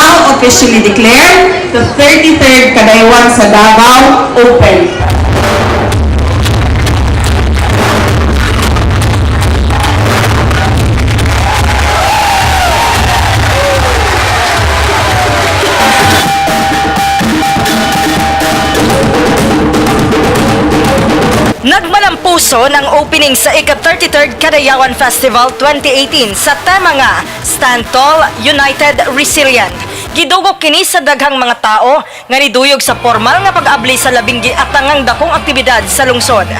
Now officially declare the 33rd Kadayawan sa Davao open. Nagmalampuso ng opening sa ika-33rd Kadayawan Festival 2018 sa tema nga Stand Tall, United, Resilient. Gidugok kini sa daghang mga tao nga niduyog sa formal nga pag-abli sa labing giatangang dakong aktibidad sa lungsod.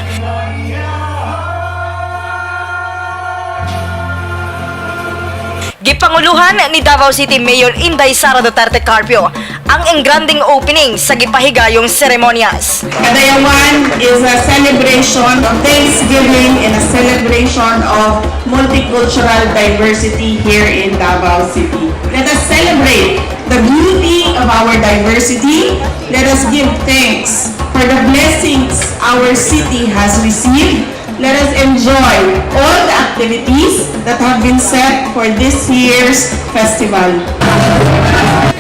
Gipanguluhan ni Davao City Mayor Inday Sara Duterte Carpio ang engranding opening sa gipahigayong seremonyas. Kadayawan is a celebration of Thanksgiving and a celebration of multicultural diversity here in Davao City. Let us celebrate the beauty of our diversity. Let us give thanks for the blessings our city has received. Let us enjoy all the activities that have been set for this year's festival.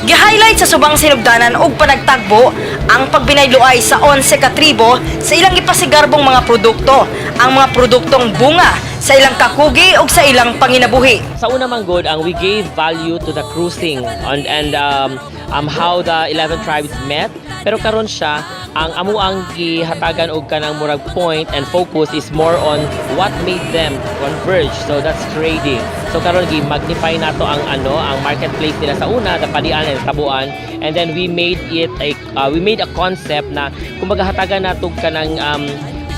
Gihighlight sa subang sinugdanan og panagtagbo ang pagbinayloay sa 11 ka tribo sa ilang gipasigarbong mga produkto, ang mga produktong bunga sa ilang kakugi ug sa ilang panginabuhi. Sa una man gud, ang we gave value to the cruising and how the 11 tribes met, pero karon siya ang amo ang gihatagan og kanang murag point and focus is more on what made them converge, so that's trading. So karon gi magnify nato ang ano, ang marketplace nila sa una, the Padian and Tabuan, and then we made a concept na kumbaga hatagan nato kanang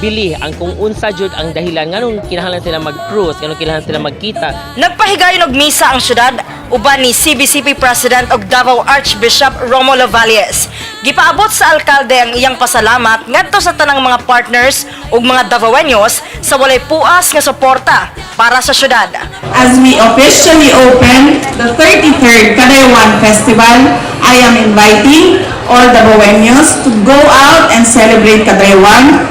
bili ang kung unsa jud ang dahilan nganong kinahanglan sila mag-cruise, nganong kinahanglan sila magkita. Nagpahigayon og misa ang syudad uban ni CBCP President og Davao Archbishop Romulo Valles. Gipaabot sa alkalde ang iyang pasalamat ngadto sa tanang mga partners ug mga Davaoenos sa walay puas nga suporta para sa syudad. As we officially open the 33rd Kadayawan Festival, I am inviting all the Davaoenos to go out and celebrate Kadayawan.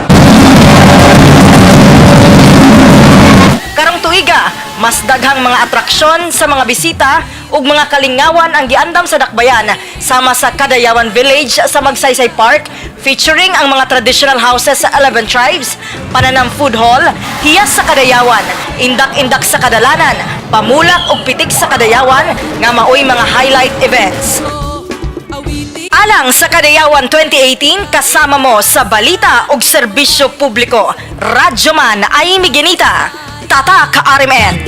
Karong tuiga, mas daghang mga atraksyon sa mga bisita ug mga kalingawan ang giandam sa dakbayan sama sa Kadayawan Village sa Magsaysay Park, featuring ang mga traditional houses sa 11 tribes, Pananam Food Hall, Hiyas sa Kadayawan, Indak-indak sa Kadalanan, Pamulak ug Pitik sa Kadayawan nga maoy mga highlight events. Alang sa Kadayawan 2018, kasama mo sa balita ug serbisyo publiko. Radyoman ay Miginita. Tatak RMN.